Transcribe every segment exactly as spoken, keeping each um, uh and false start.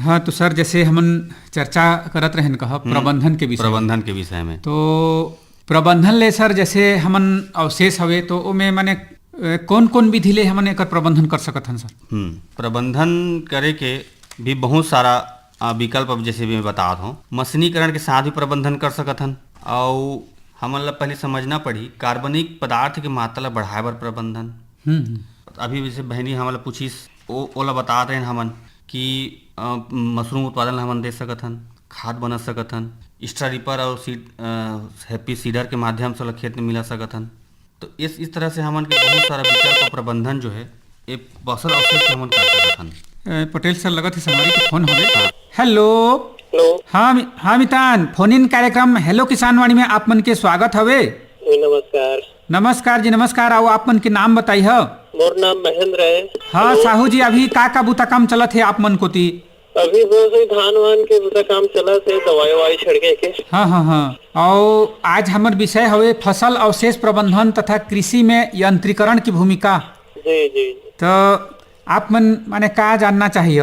हाँ, तो सर, जैसे हमन चर्चा करत रहेन कहा, हम्म, प्रबंधन के विषय में। प्रबंधन के विषय में। तो प्रबंधन ले सर, जैसे हमन अवशेष हवे, तो ओमे माने, अ, कौन-कौन विधि ले हमन एकर प्रबंधन कर सकत हन सर? हम्म, प्रबंधन करे के भी बहुत सारा, अ, विकल्प, अब जैसे भी मैं बतात हूँ, मशीनीकरण के साथ भी प्रबंधन कर सकत हन, अउ हमन ला पहले समझना पड़ही कार्बनिक पदार्थ के मात्रा ला बढ़ाए बर प्रबंधन। हम्म, हम्म। अभी जैसे बहनी हमन ला पूछिस, ओ, ओला बतात रहेन हमन कि, अ, मशरूम उत्पादन ला हमन दे सकत हन, खाद बना सकत हन, Extra Ripper और सीड, अ, Happy Seeder के माध्यम से ओला खेत में मिला सकत हन। तो इस, इस तरह से हमन के बहुत सारा विकल्प और प्रबंधन जो है, ये फसल अवशेष से हमन कर सकत हन। ए, पटेल सर, लगत हे संगवारी के फोन हवे। हाँ। हेलो। हेलो। हाँ, मि-, हाँ मितान, फोन इन कार्यक्रम हेलो किसान वाणी में आप मन के स्वागत हवे। जी, नमस्कार। नमस्कार जी, नमस्कार। आओ, आप मन के नाम बताई ह। मोर नाम महेंद्र है। हाँ, हेलो। साहू जी, अभी का का बुता काम चलत हे आप मन कोती? अभी बस वही धान वान के बुता काम चलत हे, दवाई ववाई छिड़के के। हाँ, हाँ, हाँ। अउ आज हमर विषय हवे फसल अवशेष प्रबंधन तथा कृषि में यंत्रीकरण की भूमिका। जी, जी, जी। तो आप मन माने का जानना चाहिए?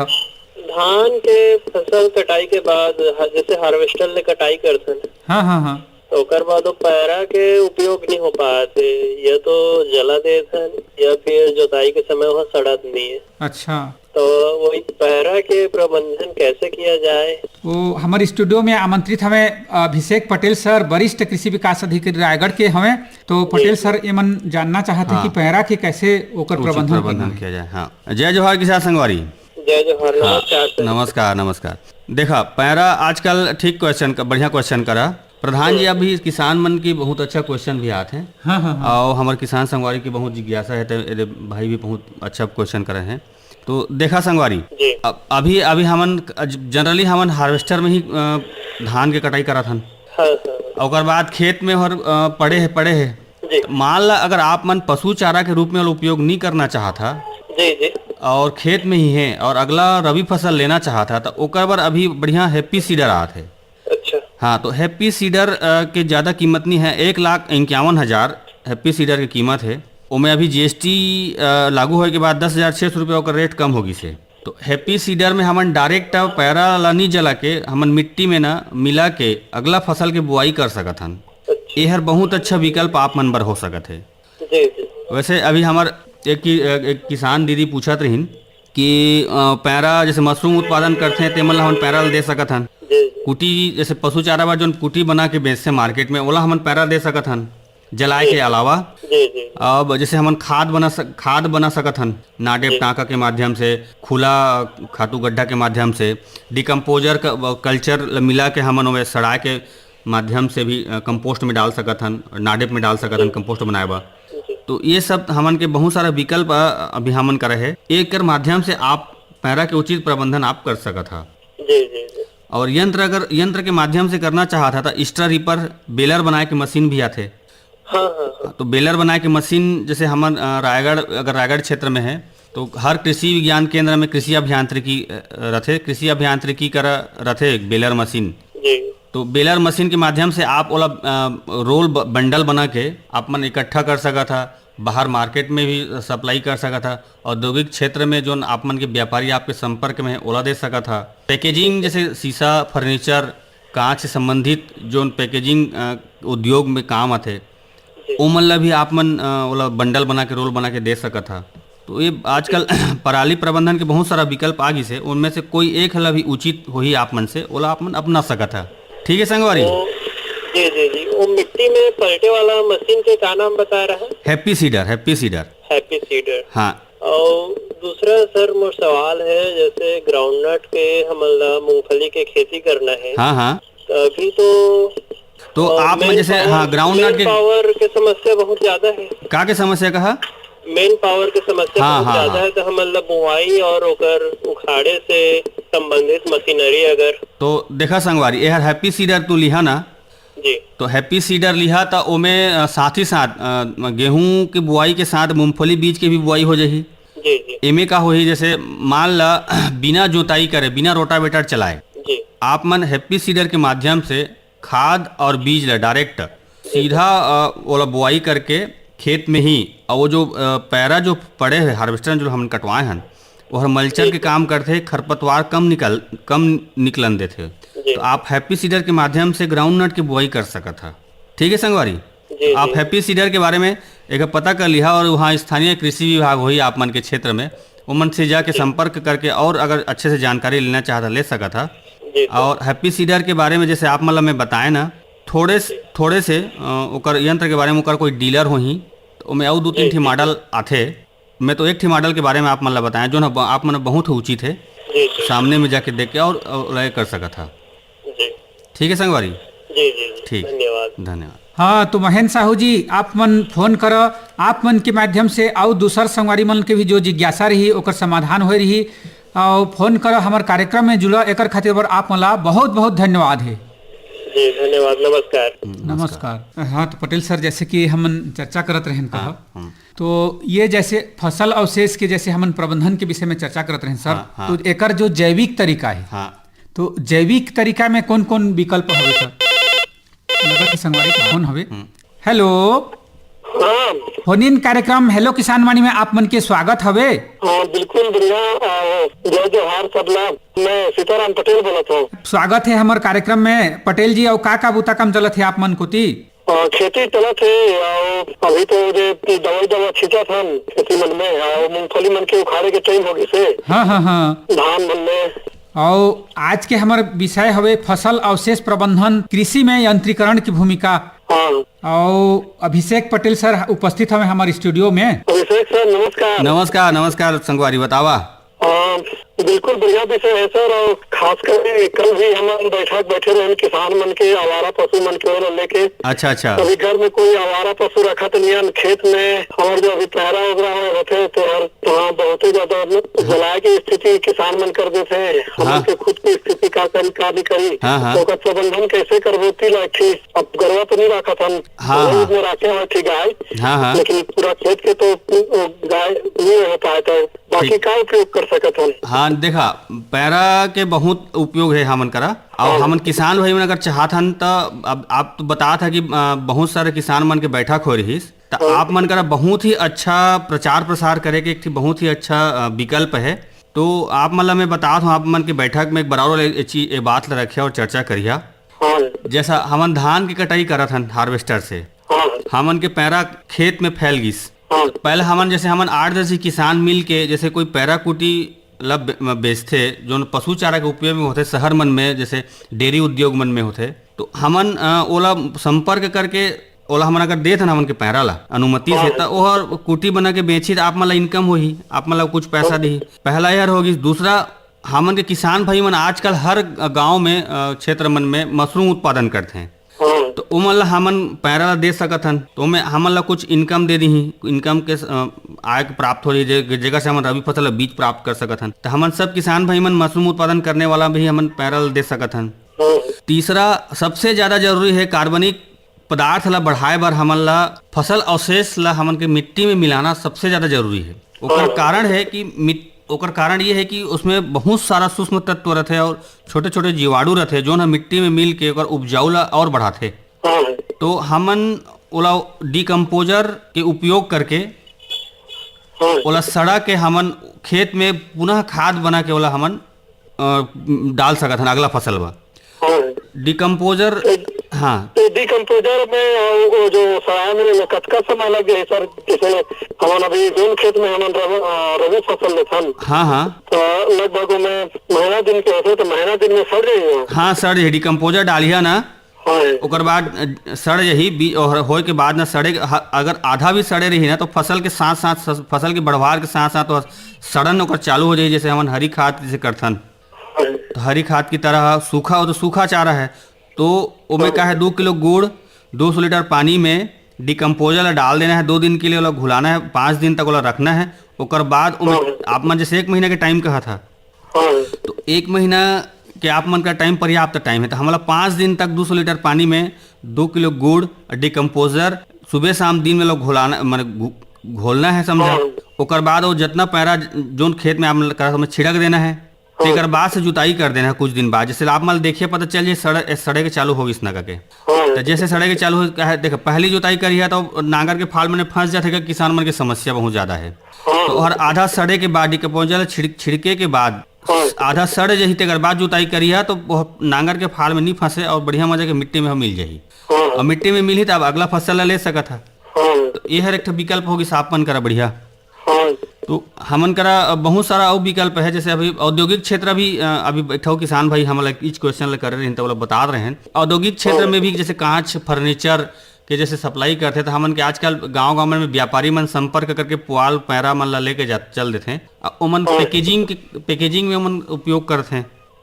धान के फसल कटाई के बाद ह-, जैसे हार्वेस्टर ले कटाई करथन, हाँ, हाँ, हाँ। तो ओकर बाद वो पैरा के उपयोग नहीं हो पात हे, या तो जला देथन या फिर जोताई के समय वहाँ सड़त नहीं है। अच्छा। तो वही पैरा के प्रबंधन कैसे किया जाए? वो हमर स्टूडियो में आमंत्रित हवे अभिषेक पटेल सर, वरिष्ठ कृषि विकास अधिकारी रायगढ़ के हवे। तो जी। पटेल सर, ये मन जानना चाहते हैं हाँ। कि पैरा के कैसे ओकर उचित प्रबंधन प्रबंधन करना है। किया जाए। हाँ, जय जोहार किसान संगवारी। जय जोहार, हाँ, नमस्कार सर। नमस्कार, नमस्कार। देखा, पैरा आजकल ठीक क्वेश्चन का, बढ़िया क्वेश्चन करा। प्रधान जी, हम्म। अभी किसान मन की बहुत अच्छा क्वेश्चन भी आत है। हाँ, हाँ, हाँ। और हमर किसान संगवारी की बहुत जिज्ञासा है, तो ये भाई भी बहुत अच्छा क्वेश्चन करे हैं। तो देखा संगवारी, जी। अब अभी, अभी हमन, generally हमन हार्वेस्टर में ही, अ, धान के कटाई करत हन। हाँ, हाँ। ओकर बाद खेत में हर, अ, पड़े है, पड़े है। जी। मान ला, अगर आप मन पशु चारा के रूप में ओला उपयोग नहीं करना चाहत हा जी, जी। और खेत में ही है और अगला रबी फसल लेना चाहत हा, तो ओकर बर अभी बढ़िया Happy Seeder आत है। अच्छा। हाँ, तो Happy Seeder, अ, के ज्यादा कीमत नहीं है, एक लाख इक्यावन हजार Happy Seeder की कीमत है। ओमे अभी G S T, अ, लागू होए के बाद दस हजार छह सौ रुपया ओकर रेट कम हो गिस हे। तो Happy Seeder में हमन direct पैरा ला नी जला के, हमन मिट्टी में ना मिला के अगला फसल के बुआई कर सकत हन। अच्छा। एहर बहुत अच्छा विकल्प आप मन बर हो सकत हे। जी, जी। वैसे अभी हमर एक कि-, एक किसान दीदी पूछत रहिन कि, अ, पैरा जैसे मशरूम उत्पादन करथे, तेमन ला हमन पैरा ला दे सकत हन। जी, जी। कुटी, जैसे पशु चारा बर जोन कुटी बना के बेचथे मार्केट में, ओला हमन पैरा दे सकत हन, जलाए जी। के अलावा। जी, जी। अब जैसे हमन खाद बना सक-, खाद बना सकत हन, नाडेप जी। टांका के माध्यम से, खुला खातू गड्ढा के माध्यम से, डिकम्पोजर क-, कल्चर ल मिला के हमन ओमे सड़ाए के माध्यम से भी, अ, कंपोस्ट में डाल सकत हन, नाडेप में डाल सकत हन, जी। कंपोस्ट बनाए बर। जी। तो ये सब हमन के बहुत सारा विकल्प, अ, अभी हमन करा है। एकर माध्यम से आप पैरा के उचित प्रबंधन आप कर सकत हा। जी, जी, जी। और यंत्र, अगर यंत्र के माध्यम से करना चाहत हा, तो Extra Ripper baler बनाए के मशीन भी आथे। हाँ, हाँ, हाँ। तो baler बनाए के मशीन, जैसे हमन, अ, रायगढ़, अगर रायगढ़ क्षेत्र में है, तो हर कृषि विज्ञान केंद्र में कृषि अभियांत्रिकी, अ, रथे। कृषि अभियांत्रिकी करा रथे एक baler मशीन। जी। तो baler मशीन के माध्यम से आप ओला, अ, रोल ब-, बंडल बना के आप मन इकट्ठा कर सकत हा, बाहर मार्केट में भी सप्लाई कर सकत हा, औद्योगिक क्षेत्र में जोन आप मन के व्यापारी आपके संपर्क में है, ओला दे सकत हा। पैकेजिंग जैसे शीशा, फर्नीचर, कांच से संबंधित जोन पैकेजिंग, अ, उद्योग में काम आथे, जी। ओमन ला भी आप मन, अ, ओला बंडल बना के, रोल बना के दे सकत हा। तो ये आजकल पराली प्रबंधन के बहुत सारा विकल्प आ गिस हे, उनमें से कोई एक ला भी उचित होही आप मन से, ओला आप मन अपना सकत हा। ठीक है संगवारी? वो, जी, जी, जी। वो मिट्टी में पलटे वाला मशीन के का नाम बता रहा है? Happy Seeder, Happy Seeder। Happy Seeder। हाँ। और दूसरा सर, मोर सवाल है, जैसे ग्राउंडनट के हमन ला मूंगफली के खेती करना है। हाँ, हाँ। तो अभी तो, तो अ, आप मन जैसे, हाँ, ग्राउंडनट के पावर के समस्या बहुत ज्यादा है। का के समस्या कहा? मैन पावर के समस्या हाँ, बहुत हाँ, ज्यादा हाँ। है, तो हमन ला बुआई और ओकर उखाड़े से संबंधित मशीनरी अगर तो देखा संगवारी, एहर Happy Seeder तू लिहा ना, जी। तो Happy Seeder लिहा, त ओमे, अ, साथ ही साथ, अ, गेहूं के बुआई के साथ मूंगफली बीज के भी बुआई हो जाही। जी, जी। एमे का होही, जैसे मान ला, बिना जोताई करे, बिना रोटावेटर चलाए, जी। आप मन Happy Seeder के माध्यम से खाद और बीज ला direct जी। सीधा, अ, ओला बुआई करके खेत में ही, और वो जो, अ, पैरा जो पड़े हैं हार्वेस्टर जो हमन कटवाए हन, ओहर मल्चर के काम करथे, खरपतवार कम निकल कम निकलन देथे। तो आप हैप्पी सीडर के माध्यम से ग्राउंड नट के बुआई कर सकत ह। ठीक है संगवारी, आप हैप्पी सीडर के बारे में एक पता कर लिहा और वहाँ स्थानीय कृषि विभाग होही आप मन के क्षेत्र में, ओमन से जाके संपर्क करके और अगर अच्छे से जानकारी लेना चाहत ह, ले सकत ह। और हैप्पी सीडर के बारे में जैसे आप मन ल मैं बताए ना, थोड़े से, थोड़े से अ, ओकर यंत्र के बारे में, ओकर कोई डीलर होही, तो ओमे अउ दू तीन ठी मॉडल आथे। मैं तो एक ठी मॉडल के बारे में आप मन ल बताया, जो न ब- आप मन बहुत ही उचित है। सामने में जाके देख के और, और ले कर सकत ह। ठीक है संगवारी। जी जी जी, ठीक। धन्यवाद। धन्यवाद। हाँ, तो महेंद्र साहू जी, आप मन फोन कर, आप मन के माध्यम से अउ दूसर संगवारी मन के भी जो जिज्ञासा रही, ओकर समाधान होए रही। और फोन कर, हमारे कार्यक्रम में जुड़ा, एकर खातिर बर आप मन ला बहुत बहुत धन्यवाद है। जी धन्यवाद, नमस्कार। नमस्कार। हाँ, तो पटेल सर, जैसे कि हमन चर्चा करत रहन कहा, तो ये जैसे फसल अवशेष के, जैसे हमन प्रबंधन के विषय में चर्चा करत रहन सर, हाँ, हाँ। तो एकर जो जैविक तरीका है, हाँ। तो जैविक तरीका में कौन कौन विकल्प हवे सर? लगत है संगवारी के फोन हवे। हेलो। हाँ। फोन इन कार्यक्रम हेलो किसान वाणी में आप मन के स्वागत हवे। हाँ, बिल्कुल बढ़िया। आ, जय जोहार सबला। मैं सीताराम पटेल बोलत हूँ। स्वागत है हमर कार्यक्रम में पटेल जी। और का का बूता काम चलत है आप मन कोती? आ, खेती चलत है और अभी तो जे दवाई दवा छींचत हन खेती मन में, और मूंगफली मन के उखाड़े के टाइम हो गइसे। हाँ, हाँ, हाँ। धान मन में। और आज के हमर विषय हवे फसल अवशेष प्रबंधन, कृषि में यंत्रीकरण की भूमिका। हाँ। और अभिषेक पटेल सर उपस्थित हवे हमारे स्टूडियो में। अभिषेक सर, नमस्कार। नमस्कार, नमस्कार संगवारी, बतावा। हाँ, बिल्कुल बढ़िया विषय है सर, और खास करके कल भी हम बैठक बैठे रहे किसान मन के, आवारा पशु मन के ओर लेके। अच्छा, अच्छा। अभी घर में कोई आवारा पशु रखत नहीं है, खेत में हमारे जो अभी पैरा वगैरह होते हैं तो हर तो हाँ, बहुत ही ज्यादा मतलब जलाए के स्थिति किसान मन कर देथे। हमन हाँ। के खुद की स्थिति का करी, का नहीं करी, हाँ, हाँ। तो ओकर प्रबंधन कैसे करबो, ती ला ठीक। अब गरवा तो नहीं रखत हन, हाँ, वही हाँ। में रखे हुए थी गाय, हाँ, हाँ। लेकिन पूरा खेत के तो वो गाय नहीं हो पाए, तो बाकी ठीक। का उपयोग कर सकत हन? हाँ, देखा, पैरा के बहुत उपयोग है हमन करा, और हाँ। हमन किसान भाई मन अगर चाहत हन, तो अब आप तो बतात है कि, अ, बहुत सारे किसान मन के बैठक हो रहीस, त हाँ। आप मन करा बहुत ही अच्छा प्रचार प्रसार करे के एक ठे बहुत ही अच्छा, अ, विकल्प है। तो आप मन ला मैं बतात हूँ, आप मन के बैठक में एक बराबर ए, ए, ची-, ए बात ला रखे और चर्चा करिहा। हाँ। जैसा हमन धान के कटाई करत हन हार्वेस्टर से, हाँ। हमन के पैरा खेत में फैल गिस। हाँ। पहले हमन जैसे हमन आठ दस ही किसान मिल के जैसे कोई पैरा कुटी ला बे-, म-, बेचथे, जोन पशु चारा के उपयोग में होथे शहर मन में, जैसे डेयरी उद्योग मन में होथे, तो हमन, अ, ओला संपर्क करके ओला हमन अगर देत हन हमन के पैरा ला अनुमति से, हाँ। त ओहर कुटी बना के बेचही त आप मन ला इनकम होही, आप मन ला कुछ पैसा हाँ। दिही। पहला एहर होगिस। दूसरा, हमन के किसान भाई मन आजकल हर गांव में, अ, क्षेत्र मन में मशरूम उत्पादन करथे। हाँ। तो ओमन ला हमन पैरा ला दे सकत हन, तो ओमे हमन ला कुछ इनकम दे दिही, इनकम के, अ, आय के प्राप्त हो रही, जे-, जेकर से हमन रबी फसल ला बीज प्राप्त कर सकत हन। तो हमन सब किसान भाई मन मशरूम उत्पादन करने वाला भी हमन पैरा ला दे सकत हन। हाँ। तीसरा, सबसे ज्यादा जरूरी है कार्बनिक पदार्थ ला बढ़ाए बर हमन ला फसल अवशेष ला हमन के मिट्टी में मिलाना सबसे ज्यादा जरूरी है। ओकर हाँ। कारण है कि मिट-, ओकर कारण ये है कि उसमें बहुत सारा सूक्ष्म तत्व रहते हैं और छोटे-छोटे जीवाणु रहते हैं, जोन ह मिट्टी में मिल के ओकर उपजाऊ ला और बढ़ाथे। हाँ। तो हमन ओला डिकम्पोजर के उपयोग करके हाँ। ओला सड़ा के हमन खेत में पुनः खाद बना के ओला हमन, अ, डाल सकत हन अगला फसल बर। हाँ। डिकम्पोजर, तो, हाँ। तो डिकम्पोजर में, अ, वो जो सड़ाए में कतका समय लग जाए सर? जैसे हमन अभी जोन खेत में हमन रब-, अ, रबी फसल लेथन। हाँ, हाँ। तो लगभग ओमे महीना दिन के होथे, तो महीना दिन में सड़ जाही वो। हाँ, सड़ जाही। डिकम्पोजर डालिहा ना, हाँ। ओकर बाद, अ, सड़ जाही, बी-, और होए के बाद ना सड़े, ह-, अगर आधा भी सड़े रही ना, तो फसल के साथ साथ, स-, फसल के बढ़वार के साथ साथ वो सड़न ओकर चालू हो जाही, जैसे हमन हरी खाद जैसे करथन। तो हरी खाद की तरह सूखा हो तो सूखा चारा है, तो ओमे का है, दो किलो गुड़ दो सौ लीटर पानी में डिकम्पोजर ला डाल देना है, दो दिन के लिए ओला घुलाना है, पाँच दिन तक ओला रखना है। ओकर बाद ओमे आप मन जैसे एक महीना के टाइम कहा था, हाँ। तो एक महीना के आप मन का टाइम पर्याप्त टाइम है, तो हमला पाँच दिन तक दो सौ लीटर पानी में दो किलो गुड़ और डिकम्पोजर सुबह शाम दिन में लोग घोलाना, माने घु-, घोलना है, समझा? हाँ। ओकर बाद वो जितना पैरा ज-, जोन खेत में आप मन करा, ओमे छिड़क देना है। तेकर बाद से जुताई कर देना है कुछ दिन बाद, जैसे आप मन देखिए पता चल जाए सड़े, सड़े के चालू होगिस ना करके। हाँ। तो जैसे सड़े के चालू हो, कहे, देखो, पहली जुताई करिहा तो नांगर के फाल में फंस जाथे का किसान मन के समस्या बहुत ज्यादा है। हाँ। तो हर आधा सड़े के बाद डिकम्पोजर छिड़क, छिड़के के बाद हाँ। आधा सड़ जही, तेकर बाद जुताई करिहा तो वो नांगर के फाल में नहीं फंसे और बढ़िया मजा के मिट्टी में मिल जाही। हाँ। और मिट्टी में मिलही तो अब अगला फसल ला ले सकत हा। हाँ। तो ये हर एक ठो विकल्प होगी आप मन करा बढ़िया। हाँ। तो हमन करा बहुत सारा अउ विकल्प है, जैसे अभी औद्योगिक क्षेत्र भी, अ, अभी एक ठो किसान भाई हमला इस क्वेश्चन ला करे रहिन, तो ओला बतात रहे हैं, औद्योगिक क्षेत्र हाँ। में भी जैसे कांच, फर्नीचर के जैसे सप्लाई करथे, तो हमन के आजकल गांव-गांव में व्यापारी मन संपर्क करके पुआल, पैरा मन ला लेके जा, चल देथे। अ, ओमन हाँ। पैकेजिंग के, पैकेजिंग में ओमन उपयोग करथे।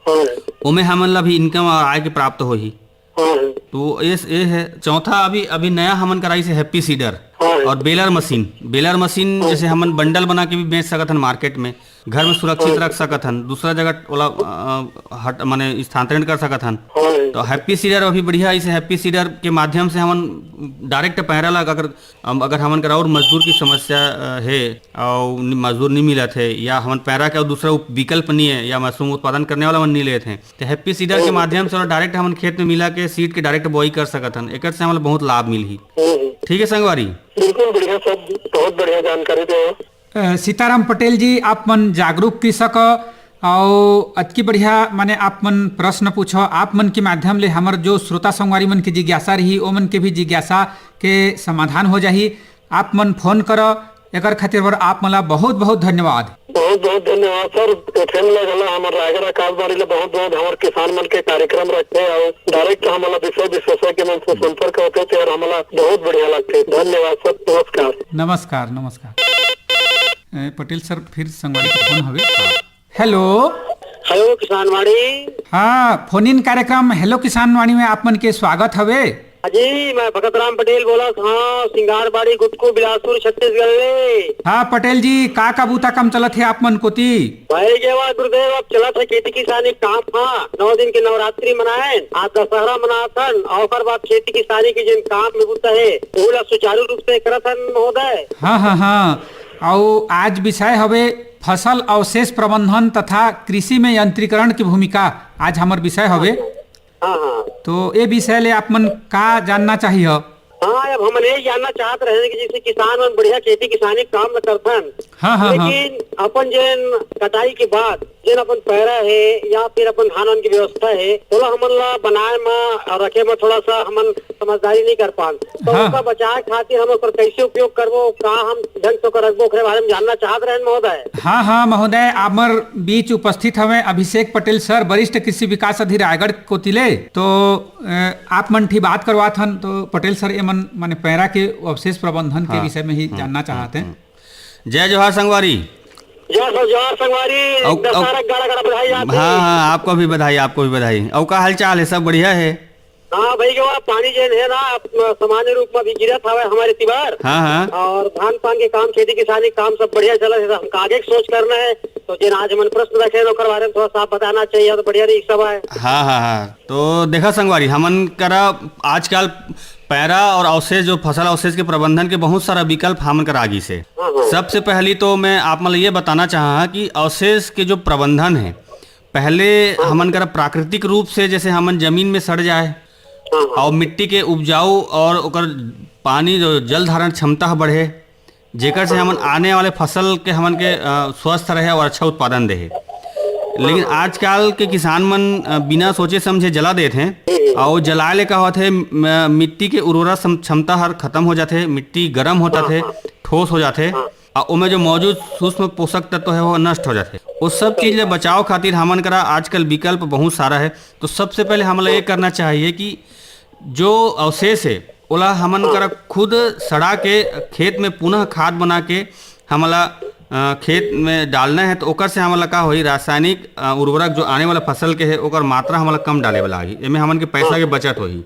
हाँ। ओमे हमन ला भी इनकम और आय के प्राप्त होही। हाँ, हाँ। तो ये, ये है। चौथा अभी, अभी नया हमन कराई से हैप्पी सीडर हाँ, हाँ। और बेलर मशीन। बेलर मशीन हाँ। जैसे हमन बंडल बना के भी बेच सकत हन मार्केट में, घर में सुरक्षित हाँ। रख सकत हन, दूसरा जगह ओला, अ, हट, माने स्थानांतरण कर सकत हन। हाँ। तो हैप्पी सीडर अभी बढ़िया, इसे हैप्पी सीडर के माध्यम से हमन डायरेक्ट पैरा ला अगर, अगर हमन करा और मजदूर की समस्या, अ, है और नि-, मजदूर नहीं मिलत है या हमन पैरा के और दूसरा उप-, विकल्प नहीं है या मशरूम उत्पादन करने वाला मन नहीं लेत हैं, तो हैप्पी सीडर के हम्म। माध्यम से ओला डायरेक्ट हमन खेत में मिला के सीड के डायरेक्ट बोआई कर सकत हन। एकर से हमला बहुत लाभ मिलही। हम्म। ठीक है संगवारी। बिल्कुल बढ़िया सर, बहुत बढ़िया जानकारी दे। अ, सीताराम पटेल जी, आप मन जागरूक कृषक अउ अतकी बढ़िया माने आप मन प्रश्न पूछो, आप मन के माध्यम ले हमर जो श्रोता संगवारी मन के जिज्ञासा रही, ओ मन के भी जिज्ञासा के समाधान हो जाही। आप मन फोन करो, एकर खातिर बर आप मन ला बहुत बहुत धन्यवाद। बहुत बहुत धन्यवाद सर। एफएम ला घला हमर रायगढ़ आकाशवाणी ला बहुत बहुत हमर किसान मन के कार्यक्रम रखे और डायरेक्ट हमन ला विषय विशेषज्ञ मन से संपर्क होते थे और हमन ला बहुत बढ़िया लगते। धन्यवाद सर, नमस्कार। नमस्कार, नमस्कार। ए, पटेल सर फिर संगवारी के फोन हवे। हेलो। हेलो किसानवाणी। हाँ, फोन इन कार्यक्रम हेलो किसानवाणी में आप मन के स्वागत हवे। जी, मैं भगत राम पटेल बोलत हंव, सिंगारबाड़ी, गुटकू, बिलासपुर, छत्तीसगढ़ ले। हाँ पटेल जी, का का बूता काम चलत हे आप मन कोती? भाई गेवा गुरुदेव, अब चलत हे खेती किसानी काम। हाँ, नौ दिन के नवरात्रि मनाएन, आज दशहरा मनाथन, और ओकर बाद खेती किसानी के जेन काम में बूता हे, ओला सुचारू रूप से करत हन महोदय। हाँ, हाँ, हाँ। अउ आज विषय हवे फसल अवशेष प्रबंधन तथा कृषि में यंत्रीकरण की भूमिका, आज हमर विषय हवे। हाँ, हाँ। तो ए विषय ले आप मन का जानना चाहिए? हाँ, अब हमन ये जानना चाहत रहे कि जैसे किसान मन बढ़िया खेती किसानी काम ल करथन, हाँ, हाँ, हाँ। लेकिन अपन जेन कटाई के बाद जेन अपन पैरा हे या फिर अपन धान वान की व्यवस्था हे, ओला हमन ला बनाए म और रखे म थोड़ा सा हमन समझदारी नहीं कर पान, तो हाँ। ओकर बचाए खातिर हम ओकर कैसे उपयोग करबो, का हम ढंग से ओकर रखबो, ओकरे बारे में जानना चाहत रहेन महोदय। हाँ, हाँ महोदय, हमर बीच उपस्थित हवे अभिषेक पटेल सर, वरिष्ठ कृषि विकास अधिकारी रायगढ़ कोती ले। तो, अ, आप मन ठी बात करवात हन, तो पटेल सर, ये मन माने पैरा के अवशेष प्रबंधन के हाँ। विषय में ही हम्म, जानना हम्म, चाहत हैं। हम्म। जय जोहार संगवारी। जय सर, जोहार संगवारी। अउ, अउ, दशहरा के गाड़ा गाड़ा बधाई आप हाँ, भी। हाँ, आपको भी बधाई, आपको भी बधाई। अउ का हाल चाल है? सब बढ़िया है? हाँ भाई, जो आप पानी जेन है ना, आप सामान्य रूप में भी गिरत हवे हमारे तिवार। हाँ, हाँ। और धान पान के काम, खेती किसानी के काम सब बढ़िया चलत है, तो हमका आगे के सोच करना है। तो जेन आज हमन प्रश्न रखे हैं, ओकर बारे में थोड़ा सा आप बताना चाहिए, तो बढ़िया रही सब है। हाँ, हाँ, हाँ। तो देखा संगवारी, हमन करा आजकल पैरा और अवशेष, जो फसल अवशेष के प्रबंधन के बहुत सारा विकल्प हमन करा आगी से। हाँ, हाँ। सबसे पहली तो मैं आप मन ल ये बताना चाहा कि अवशेष के जो प्रबंधन है, पहले हाँ। हमन करा प्राकृतिक रूप से जैसे हमन जमीन में सड़ जाए हाँ, हाँ। और मिट्टी के उपजाऊ और ओकर पानी जो जल धारण क्षमता ह बढ़े, जेकर से हमन आने वाले फसल के हमन के, अ, स्वस्थ रहे और अच्छा उत्पादन दे। लेकिन हाँ, हाँ। आजकल के किसान मन, अ, बिना सोचे समझे जला देत हैं हम्म। और जलाए ले का होत है, म-, मिट्टी के उर्वरा सम-, क्षमता हर खत्म हो जाथे, मिट्टी गर्म हो हाँ, जाथे, हाँ। ठोस हो जाथे। हाँ। आ ओमे जो मौजूद सूक्ष्म पोषक तत्व है, वो नष्ट हो जाथे। वो सब चीज ले बचाव खातिर हमन करा आजकल विकल्प बहुत सारा है। तो सबसे पहले हमला ये करना चाहिए कि जो अवशेष है, ओला हमन करा खुद सड़ा के खेत में पुनः खाद बना के हमला, अ, खेत में डालना है। तो ओकर से हमला का होही, रासायनिक, अ, उर्वरक जो आने वाला फसल के है, ओकर मात्रा हमला कम डाले वाला आही। एमे हमन के पैसा के बचत होही।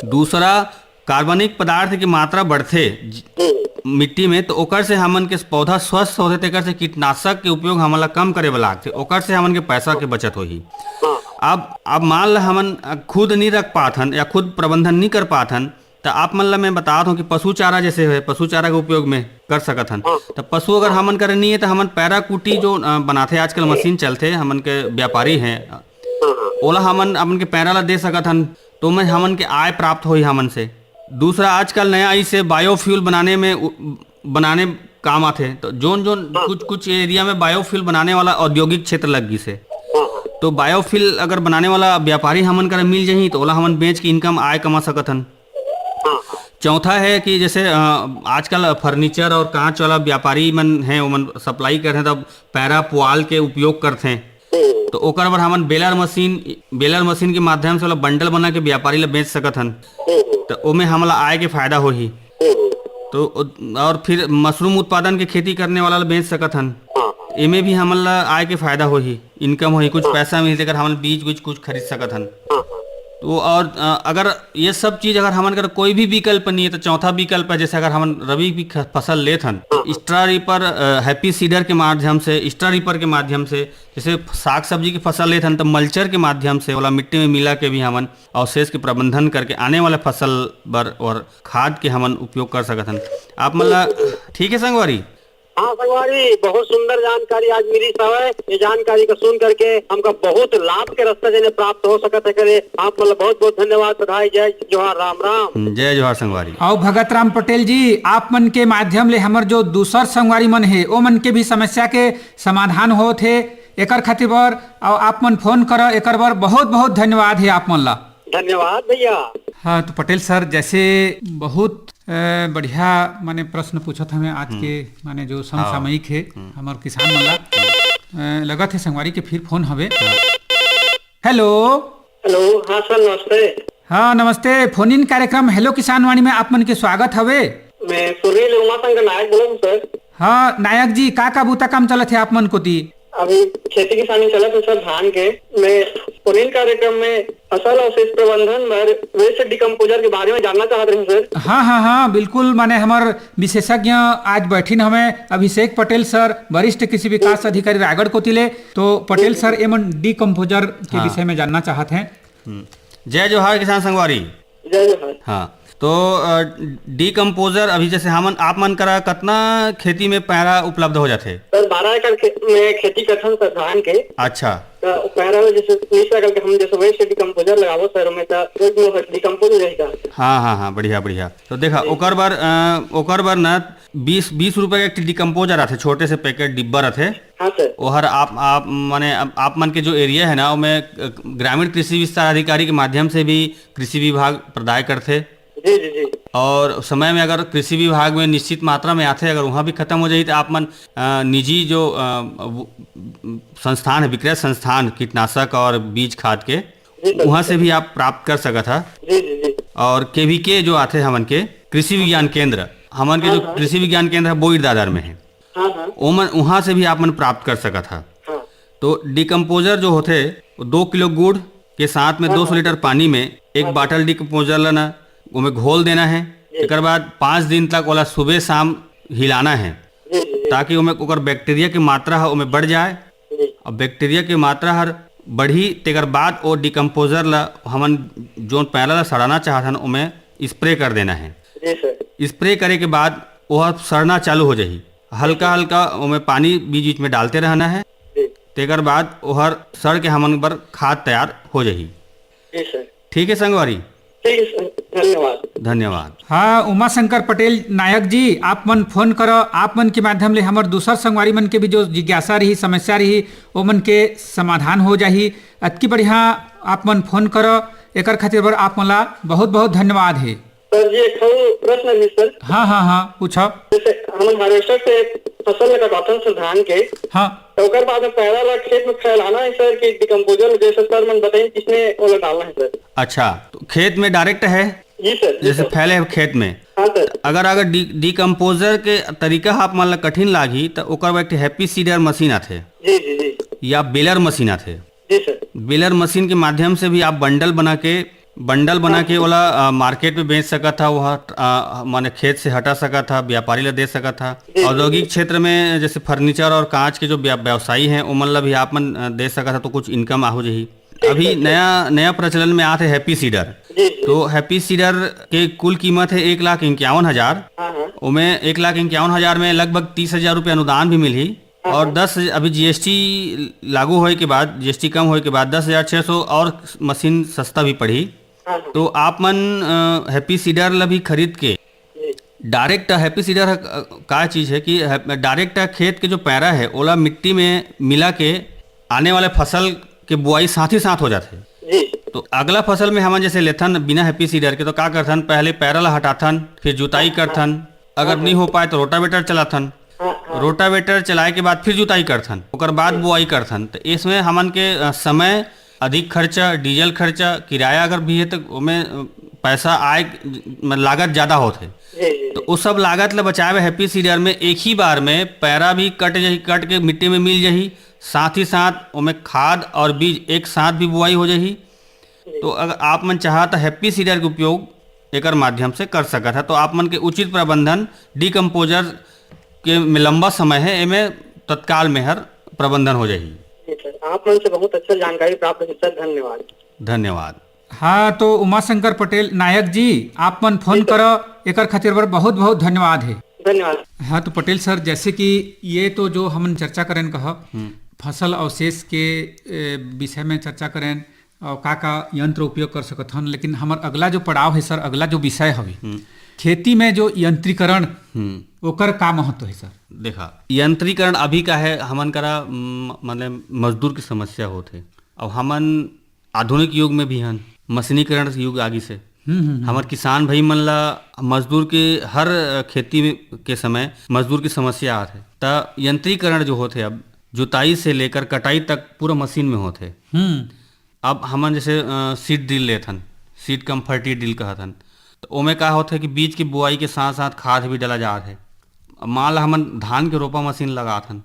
दूसरा, कार्बनिक पदार्थ की मात्रा बढ़थे ज-, हम्म। मिट्टी में, तो ओकर से हमन के पौधा स्वस्थ होथे, तेकर से कीटनाशक के उपयोग हमन ला कम करे बर लागथे, ओकर से हमन के पैसा के बचत होही। हाँ। अब, अब मान ल हमन खुद नहीं रख पाथन या खुद प्रबंधन नहीं कर पाथन, तो आप मन ला मैं बतात हूँ कि पशु चारा जैसे है, पशु चारा के उपयोग में कर सकत हन। हाँ। त पशु अगर हमन करा नहीं है, त हमन पैरा कुटी जो, अ, बनाथे, आजकल मशीन चलथे, हमन के व्यापारी हैं, हाँ, हाँ। ओला हमन अपन के पैरा ला दे सकत हन, तो मैं हमन के आय प्राप्त होही हमन से। दूसरा, आजकल नया इसे बायोफ्यूल बनाने में उ-, बनाने काम आथे, तो जोन जोन हाँ। कुछ कुछ एरिया में बायोफ्यूल बनाने वाला औद्योगिक क्षेत्र लग गिस हे, हाँ, हाँ। तो बायोफ्यूल अगर बनाने वाला व्यापारी हमन करा मिल जाही, तो ओला हमन बेच के इनकम, आय कमा सकत हन। हाँ, हाँ। चौथा है कि जैसे, अ, आजकल फर्नीचर और कांच वाला व्यापारी मन हैं, ओमन सप्लाई करथे, तब पैरा पुआल के उपयोग करथे। हम्म। तो ओकर बर हमन बेलर मशीन, बेलर मशीन के माध्यम से ओला बंडल बना के व्यापारी ला बेच सकत हन। हम्म। तो ओमे हमला आय के फायदा होही। हम्म। तो और फिर मशरूम उत्पादन के खेती करने वाला ला बेच सकत हन। हाँ। एमे भी हमन ला आय के फायदा होही, इनकम होही, कुछ हाँ। पैसा मिलही, तेकर हमन बीज बीज कुछ खरीद सकत हन। हाँ, हाँ। तो और, अ, अगर ये सब चीज अगर हमन कर कोई भी विकल्प नहीं है, तो चौथा विकल्प है, जैसे अगर हमन रबी भी ख-, फसल लेत हन, हाँ, हाँ। स्ट्रा रीपर, अ, हैप्पी सीडर के माध्यम से, स्ट्रा रीपर के माध्यम से, जैसे साग सब्जी की फसल लेत हन, तो मल्चर के माध्यम से ओला मिट्टी में मिला के भी हमन अवशेष के प्रबंधन करके आने वाला फसल बर और खाद के हमन उपयोग कर सकत हन। आप मन ला, ठीक है संगवारी? हाँ संगवारी, बहुत सुंदर जानकारी आज मिलिस हवय। ये जानकारी का सुन करके हमका बहुत लाभ के रास्ता जेने प्राप्त हो सकत है करे। आप मन ला बहुत बहुत धन्यवाद, बधाई, जय जोहार, राम राम। हम्म, जय जोहार संगवारी। अउ भगत राम पटेल जी, आप मन के माध्यम ले हमर जो दूसर संगवारी मन हे, ओ मन के भी समस्या के समाधान होत हे, एकर खातिर बर, अउ आप मन फोन करव, एकर बर बहुत बहुत धन्यवाद हे आप मन ला। धन्यवाद भैया। हाँ, तो पटेल सर, जैसे बहुत, अ, बढ़िया माने प्रश्न पूछत हमें आज हम्म। के माने जो हाँ। समसामयिक हे हम्म। हमर किसान मन ला। हम्म। अ, लगत हे संगवारी के फिर फोन हवे। हाँ। हेलो। हेलो, हाँ सर, नमस्ते। हाँ, नमस्ते। फोन इन कार्यक्रम हेलो किसान वाणी में आप मन के स्वागत हवे। मैं सुरई ले उमाशंकर नायक बोलत हूँ सर। हाँ, नायक जी, का का बूता काम चलत हे आप मन कोती? अभी खेती किसानी चलत हे सर, धान के। मैं फोन इन कार्यक्रम में फसल अवशेष प्रबंधन बर वेस्ट डिकम्पोजर के बारे में जानना चाहत रहें सर। हाँ, हाँ, हाँ, बिल्कुल, माने हमर विशेषज्ञ आज बैठिन हमें अभिषेक पटेल सर, वरिष्ठ कृषि विकास अधिकारी रायगढ़ कोती ले। तो पटेल सर, एमन डिकम्पोजर के हाँ। विषय में जानना चाहत हैं। हम्म। जय जोहार किसान संगवारी। जय जोहार। हाँ, तो, अ, डिकम्पोजर अभी जैसे हमन, आप मन करा कतना खेती में पैरा उपलब्ध हो जाथे? सर, बारह एकड़ खे-, में खेती करथन सर, धान के। अच्छा। तो पैरा में जैसे बीस एकड़ के हम जैसे वेस्ट डिकम्पोजर लगाबो सर, ओमे तो डिकम्पोज हो जाही का? हाँ, हाँ, हाँ, बढ़िया, बढ़िया। तो देखा, जी। ओकर बर, अ, ओकर बर ना बीस, बीस रुपए के एक डिकम्पोजर आथे, छोटे से पैकेट डिब्बा रथे। हाँ सर। ओहर आप, आप, माने आप, आप मन के जो एरिया है ना, ओमे, अ, ग्रामीण कृषि विस्तार अधिकारी के माध्यम से भी कृषि विभाग प्रदाय करथे। जी, जी, जी। और समय में अगर कृषि विभाग में निश्चित मात्रा में आथे, अगर वहाँ भी खत्म हो जाही, तो आप मन, अ, निजी जो, अ, वो, संस्थान है, विक्रय संस्थान कीटनाशक और बीज खाद के, जी, सर। वहाँ से भी आप प्राप्त कर सकत हा। जी, जी, जी। और केवीके जो आथे हमन के कृषि विज्ञान केंद्र, हमन के हाँ, जो हाँ। कृषि विज्ञान केंद्र है, बोईर दादर में है, हाँ, हाँ। ओमन, वहाँ से भी आप मन प्राप्त कर सकत हा। हाँ। तो डिकम्पोजर जो होथे, वो दो किलो गुड़ के साथ में हाँ, दो सौ हाँ। लीटर पानी में एक हाँ। बाटल डिकम्पोजर लेना, ओमे घोल देना है। जी। एकर बाद पाँच दिन तक ओला सुबह शाम हिलाना है, जी, जी, जी। ताकि ओमे ओकर बैक्टीरिया के मात्रा ह ओमे बढ़ जाए। जी। अब बैक्टीरिया के मात्रा हर बढ़ी, तेकर बाद ओ डिकम्पोजर ला हमन जोन पैरा ला सड़ाना चाहत हन, ओमे स्प्रे कर देना है। जी सर। स्प्रे करे के बाद ओह सड़ना चालू हो जाही। हल्का हल्का ओमे पानी बीच बीच में डालते रहना है। जी। तेकर बाद ओहर सड़ के हमन बर खाद तैयार हो जाही। जी सर। ठीक है संगवारी। ठीक है सर, धन्यवाद। धन्यवाद। हाँ, उमाशंकर पटेल नायक जी, आप मन फोन करो, आप मन के माध्यम ले हमर दूसर संगवारी मन के भी जो जिज्ञासा रही, समस्या रही, ओ मन के समाधान हो जाही। अतकी बढ़िया आप मन फोन करो, एकर खातिर बर आप मन ला बहुत बहुत धन्यवाद हे। सर जी, एक ठो प्रश्न रही सर। हाँ, हाँ, हाँ, पूछो। जैसे हमन हार्वेस्टर से फसल ला कटाथन सर धान के, हाँ। तो ओकर बाद में पैरा ला खेत में फैलाना है सर कि डिकम्पोजर, जैसे सर मन बताइन किसने ओला डालना है सर? अच्छा, तो खेत में डायरेक्ट है? जी सर, जी जैसे सर। फैले है खेत में? हाँ सर। अगर, अगर डी-, डिकम्पोजर के तरीका आप मन ला कठिन लागही, तो ओकर बर एक ठे हैप्पी सीडर मशीन आथे। जी, जी, जी। या बेलर मशीन आथे। जी सर। बेलर मशीन के माध्यम से भी आप बंडल बना के, बंडल बना हाँ। के ओला, अ, मार्केट में बेच सकत हा, वह, अ, माने खेत से हटा सकत हा, व्यापारी ला दे सकत हा। जी, जी, औद्योगिक जी। क्षेत्र में जैसे फर्नीचर और कांच के जो व्या-, व्यवसायी हैं, ओमन ला भी आप मन, अ, दे सकत हा, तो कुछ इनकम आ हो जाही। ठीक अभी सर, ठीक। नया, नया प्रचलन में आत है हैप्पी सीडर। जी, तो हैप्पी सीडर के कुल कीमत है एक लाख इक्यावन हजार। हाँ, हाँ। ओमे एक लाख इक्यावन हजार में लगभग तीस हजार रुपये अनुदान भी मिलही। हाँ, और हाँ। दस, अभी जीएसटी लागू होए के बाद, जीएसटी कम होए के बाद दस हजार छः सौ और मशीन सस्ता भी पड़ही। हाँ, हाँ। तो आप मन, अ, हैप्पी सीडर ला भी खरीद के जी। डायरेक्ट हैप्पी सीडर ह-, का चीज है कि है, डायरेक्ट खेत के जो पैरा है, ओला मिट्टी में मिला के आने वाले फसल के बुआई साथ ही साथ हो जाथे। जी। तो अगला फसल में हमन जैसे लेथन बिना हैप्पी सीडर के, तो का करथन, पहले पैरा ला हटाथन, फिर जुताई हाँ, करथन, अगर हाँ, नहीं हो पाए तो रोटावेटर चलाथन। हाँ, हाँ। रोटावेटर चलाए के बाद फिर जुताई करथन, ओकर बाद जी। बुआई करथन। तो इसमें हमन के, अ, समय अधिक खर्चा, डीजल खर्चा, किराया अगर भी है तो ओमे, अ, पैसा आए, म-, लागत ज्यादा होथे। जी, जी, तो जी। उस सब लागत ले बचाए बर हैप्पी सीडर में एक ही बार में पैरा भी कट जाही, कट के मिट्टी में मिल जाही, साथ ही साथ ओमे खाद और बीज एक साथ भी बुआई हो जाही। जी। तो अगर आप मन चाहा तो हैप्पी सीडर के उपयोग एकर माध्यम से कर सकत है। तो आप मन के उचित प्रबंधन, डिकम्पोजर के में लंबा समय है, एमे तत्काल में हर प्रबंधन हो जाही। जी सर, आप मन से बहुत अच्छा जानकारी प्राप्त हुई सर, धन्यवाद। धन्यवाद। हाँ, तो उमाशंकर पटेल नायक जी, आप मन फोन जी सर। करो, एकर खातिर बर बहुत बहुत धन्यवाद है। धन्यवाद। हाँ, तो पटेल सर, जैसे कि ये तो जो हमन चर्चा करेन कह, हम्म। फसल अवशेष के, ए, विषय में चर्चा करेन, और का का यंत्र उपयोग कर सकत हन, लेकिन हमर अगला जो पड़ाव है सर, अगला जो विषय हवे, हम्म। खेती में जो यंत्रीकरण, हम्म। ओकर का महत्व है सर? देखा, यंत्रीकरण अभी का है, हमन करा, म-, मतलब मजदूर की समस्या होत है। अब हमन आधुनिक युग में भी हन, मशीनीकरण के युग आगी से। हम्म, हम्म, हम्म। हमर किसान भाई मन ला मजदूर के हर, अ, खेती में, के समय मजदूर की समस्या आत है। त यंत्रीकरण जो होत है, अब जुताई से लेकर कटाई तक पूरा मशीन में होत है। हम्म। अब हमन जैसे, अ, सीड ड्रिल लेथन, सीड कम फर्टी ड्रिल कहथन, तो ओमे का होथे कि बीज के बुआई के साथ साथ खाद भी डाला जात है। अब मान ला हमन धान के रोपा मशीन लगाथन,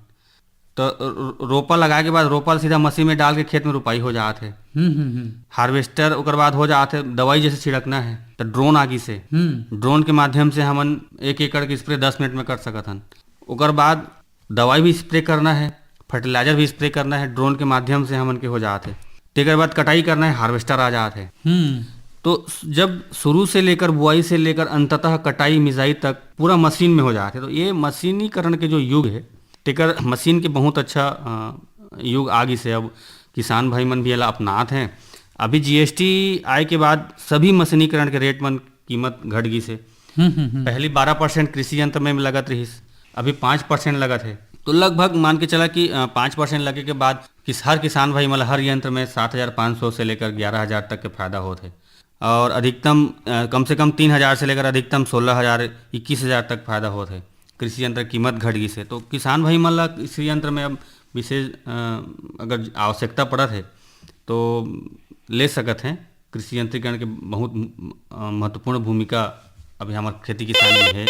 तो रो-, रोपा लगाए के बाद रोपा सीधा मशीन में डाल के खेत में रोपाई हो जात है। हम्म, हम्म, हम्म। हार्वेस्टर ओकर बाद हो जात है, दवाई जैसे छिड़कना है तो ड्रोन आगी से, हम्म। ड्रोन के माध्यम से हमन एक एकड़ के स्प्रे दस मिनट में कर सकत हन। ओकर बाद दवाई भी स्प्रे करना है, फर्टिलाइजर भी स्प्रे करना है, ड्रोन के माध्यम से हमन के हो जात है। तेकर बाद कटाई करना है, हार्वेस्टर आ जात है। हम्म। तो जब शुरू से लेकर, बुआई से लेकर अंततः कटाई मिजाई तक पूरा मशीन में हो जात है। तो ये मशीनीकरण के जो युग है, तेकर मशीन के बहुत अच्छा, अ, युग आ गिस है। अब किसान भाई मन भी एला अपनात हैं। अभी जीएसटी आए के बाद सभी मशीनीकरण के रेट मन, कीमत घट गिस है। हम्म, हम्म, हम्म। पहली बारह परसेंट कृषि यंत्र में लगत रहिस, अभी पाँच परसेंट लगत है। तो लगभग मान के चला कि, अ, पाँच परसेंट लगे के बाद किस, हर किसान भाई मन ला हर यंत्र में सात हजार पाँच सौ से लेकर ग्यारह हजार तक के फायदा होत है। और अधिकतम, अ, कम से कम तीन हजार से लेकर अधिकतम सोलह हजार, इक्कीस हजार तक फायदा होत है। कृषि यंत्र कीमत घट गिस है, तो किसान भाई मन ला कृषि यंत्र में अब विशेष, अ, अगर आवश्यकता पड़त है, तो ले सकत हैं। कृषि यंत्रीकरण के बहुत, अ, महत्वपूर्ण भूमिका अभी हमर खेती किसानी में है।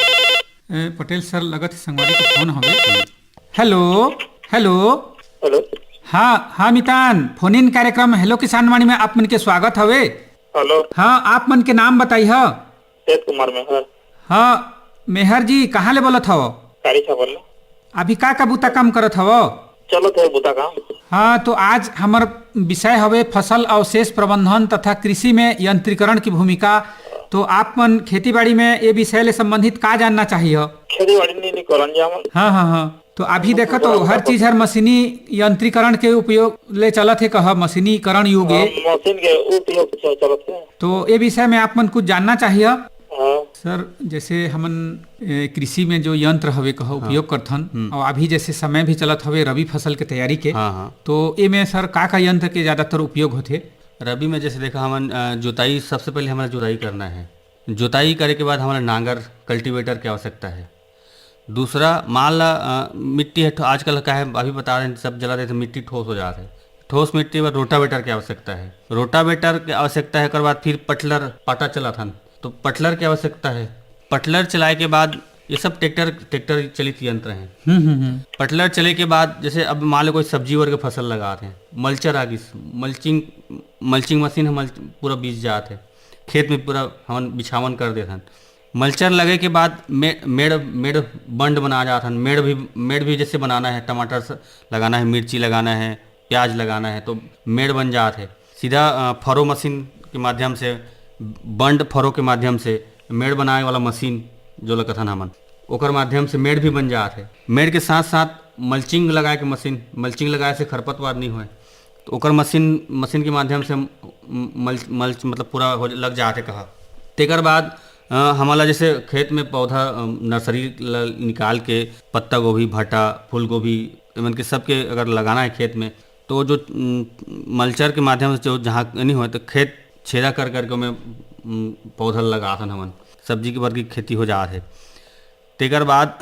ए, पटेल सर, लगत है संगवारी के फोन हवे। Hello, hello. हेलो। हाँ, हाँ मितान, फोन इन कार्यक्रम हेलो किसान वाणी में आप मन के स्वागत हवे। हेलो। हाँ, आप मन के नाम बताई ह। तेज कुमार मेहर। हाँ, मेहर जी, कहाँ ले बोलत हव? कारीछापर ले। अभी का का बुता काम करत हव? चलत हे बुता काम। हाँ, तो आज हमर विषय हवे फसल अवशेष प्रबंधन तथा कृषि में यंत्रीकरण की भूमिका। तो आप मन खेती बाड़ी में ये विषय ले संबंधित का जानना चाहिए? खेती बाड़ी नहीं, नहीं करन जी हमन। हाँ, हाँ, हाँ। तो अभी देखो तो हर चीज हर मशीनी यंत्रीकरण के उपयोग ले चलत हे, कह मशीनीकरण युग हे। हाँ, मशीन के उपयोग से चलत हे। तो ये विषय में आप मन कुछ जानना चाहिए? हाँ। सर, जैसे हमन, ए, कृषि में जो यंत्र हवे कह हाँ। उपयोग करथन, हम्म। और अभी जैसे समय भी चलत हवे रबी फसल के तैयारी के, हाँ, हाँ। तो एमे सर का का यंत्र के ज्यादातर उपयोग होथे? रबी में जैसे देखा हमन, अ, जोताई, सबसे पहले हमारा जोताई करना है। जोताई करे के बाद हमारा नांगर, कल्टीवेटर की आवश्यकता है। दूसरा, मान ला, अ, मिट्टी है ठो-, आजकल का है, अभी बता रहे हैं, सब जला देते, मिट्टी ठोस हो जात है। ठोस मिट्टी पर रोटावेटर की आवश्यकता है। रोटावेटर की आवश्यकता है, ओकर बाद फिर पटलर, पाटा चलाथन, तो पटलर की आवश्यकता है। पटलर चलाए के बाद ये सब ट्रैक्टर, ट्रैक्टर चलित यंत्र हैं। हम्म, हम्म, हम्म। पटलर चले के बाद जैसे अब मान लो कोई सब्जी वगैरह के फसल लगा रहे हैं, मल्चर आ गई, मल्चिंग, मल्चिंग मशीन है, मल्च-, पूरा बीज जात है, खेत में पूरा हमन बिछावन कर देथन। मल्चर लगे के बाद मे-, मेड़, मेड़ बंड बना जात हन। मेड़ भी, मेड़ भी जैसे बनाना है, टमाटर स-, लगाना है, मिर्ची लगाना है, प्याज लगाना है, तो मेड़ बन जात है। सीधा, अ, फरो मशीन के माध्यम से बंड फरो के माध्यम से मेड़ बनाए वाला मशीन, जो ल कथन हमन, ओकर माध्यम से मेड़ भी बन जात हे। मेड़ के साथ साथ मल्चिंग लगाए के मशीन, मल्चिंग लगाए से खरपतवार नहीं होए, तो ओकर मशीन, मशीन के माध्यम से मल्च, मल्च मतलब पूरा हो, लग जात हे कहा। तेकर बाद अ, हमन ला जैसे खेत में पौधा, अ, नर्सरी ल निकाल के पत्ता गोभी, भाटा, फूल गोभी, एमन के सबके अगर लगाना है खेत में, तो जो, उम, मल्चर के माध्यम से जो जहाँ नहीं होए, तो खेत छेदा कर करके ओमे, उम, पौधा लगाथन हमन, सब्जी के बर की खेती हो जात हे। तेकर बाद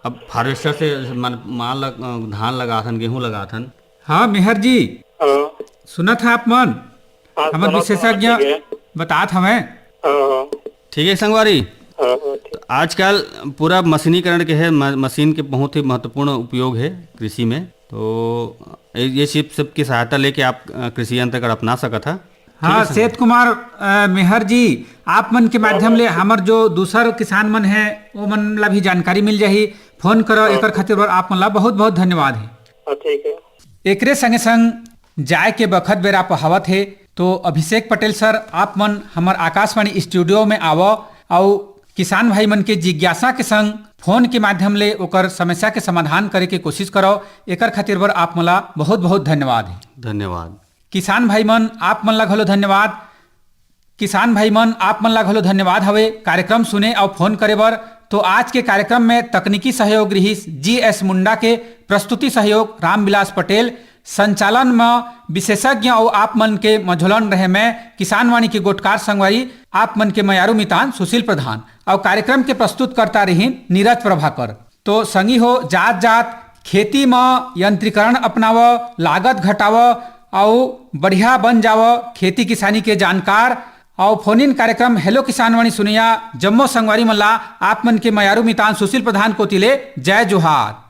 अब हार्वेस्टर से मन, मान ल, अ, धान लगाथन, गेहूँ लगाथन। हाँ, मेहर जी, हाँ। सुनत है आप मन? हाँ, हमर सुनत विशेषज्ञ हवं, ठीक है। बतात हवं। हाँ। ठीक है संगवारी, हाँ, हाँ, ठीक। आजकल पूरा मशीनीकरण के है, म-, मशीन के बहुत ही महत्वपूर्ण उपयोग है कृषि में। तो ये, ये सब, सबकी सहायता लेके आप, अ, कृषि यंत्र कर अपना सकत है। ठीक हाँ, है संगवारी। सेठ कुमार, अ, मेहर जी, आप मन के माध्यम ले हमर जो दूसर किसान मन है, वो मन ला भी जानकारी मिल जाही। फोन करो, हाँ। एकर खातिर बर आप मन ला बहुत बहुत धन्यवाद है। हाँ, ठीक है। एकरे संगे संग जाए के बखत बेरा पहावत हे, तो अभिषेक पटेल सर, आप मन हमर आकाशवाणी स्टूडियो में आवो, अउ किसान भाई मन के जिज्ञासा के संग फोन के माध्यम ले ओकर समस्या के समाधान करे के कोशिश करो। एकर खातिर बर आप मन ला बहुत बहुत धन्यवाद हे। धन्यवाद। किसान भाई मन, आप मन ला घलो धन्यवाद। किसान भाई मन, आप मन ला घलो धन्यवाद हवे कार्यक्रम सुने अउ फोन करे बर। तो आज के कार्यक्रम में तकनीकी सहयोग रिहिस जी एस मुंडा के, प्रस्तुति सहयोग रामविलास पटेल, संचालन म विशेषज्ञ अउ आप मन के मझोलन रहे मैं किसानवाणी के गोठकार संगवारी, आप मन के मयारू मितान सुशील प्रधान, अउ कार्यक्रम के प्रस्तुतकर्ता रहिन नीरज प्रभाकर। तो संगी हो, जात जात खेती म यंत्रीकरण अपनाव, लागत घटाव अउ बढ़िया बन जाव। खेती किसानी के जानकार अउ फोन इन कार्यक्रम हेलो किसानवाणी सुनैया जम्मो संगवारी मन ला आप मन के मयारू मितान सुशील प्रधान कोति ले जय जोहार।